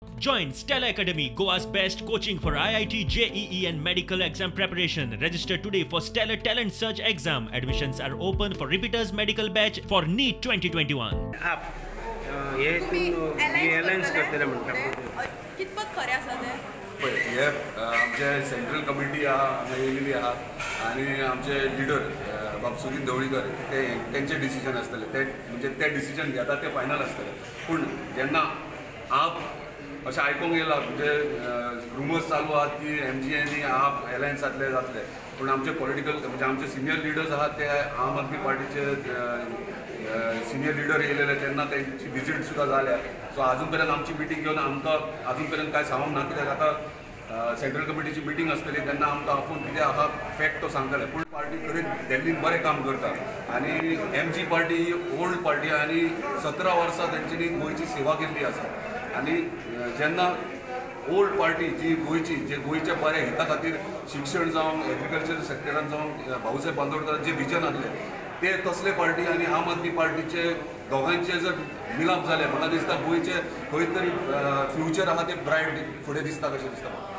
Join Stella Academy, Goa's best coaching for IIT, JEE and medical exam preparation. Register today for Stellar Talent Search exam. Admissions are open for repeaters medical batch for NEET 2021. आप हे alliance करतले म्हणटा कितपत खरें आसा तें? पळय, हे आमचे सेंट्रल कमिटी आहा, हांगा येयलेली आहा आनी आमचे लिडर बाब सुदीन ढवळीकर ते तेंचे डिसिजन आसतले, ते म्हणजे ते डिसिजन घेता ते फायनल आसतले. पूण जेन्ना आप अशें आयकूंक येयलां, म्हणजे रुमर्स चालू आहात की एमजी आनी आप एलायन्स जातले जातले, पूण आमचे पॉलिटिकल म्हणजे आमचे सिनियर लिडर्स आहात ते आम आदमी पार्टीचे सिनियर लिडर येयलेले तेन्ना तेंची विजीट सुद्दां जाल्या. सो आजून पर्यंत आमची मिटींग घेवन आमकां आजून पर्यंत कांय सांगूंक ना, कित्याक आतां सेंट्रल कमिटीची मिटींग आसतली तेन्ना आमकां आपोवन कितें आहा फॅक्ट तो सांगतले. पूण पार्टी खरीच दिल्लीन बरें काम करता आनी एमजी पार्टी ही ओल्ड पार्टी आनी 17 वर्सां तेंच्यांनी गोंयची सेवा केल्ली आसा. आनी जेन्ना ओल्ड पार्टी जी गोंयची जे गोंयच्या बऱ्या हिता खातीर शिक्षण जावं एग्रीकल्चर सेक्टरान जावं भाऊसाहेब बांदोडकर जे विजन आहले ते तसले पार्टी आनी आम आदमी पार्टीचे दोगांयचे जर मिलाप जाले, म्हाका दिसता गोंयचे खंय तरी फ्युचर आहा ते ब्रायट फुडें दिसता कशें दिसता.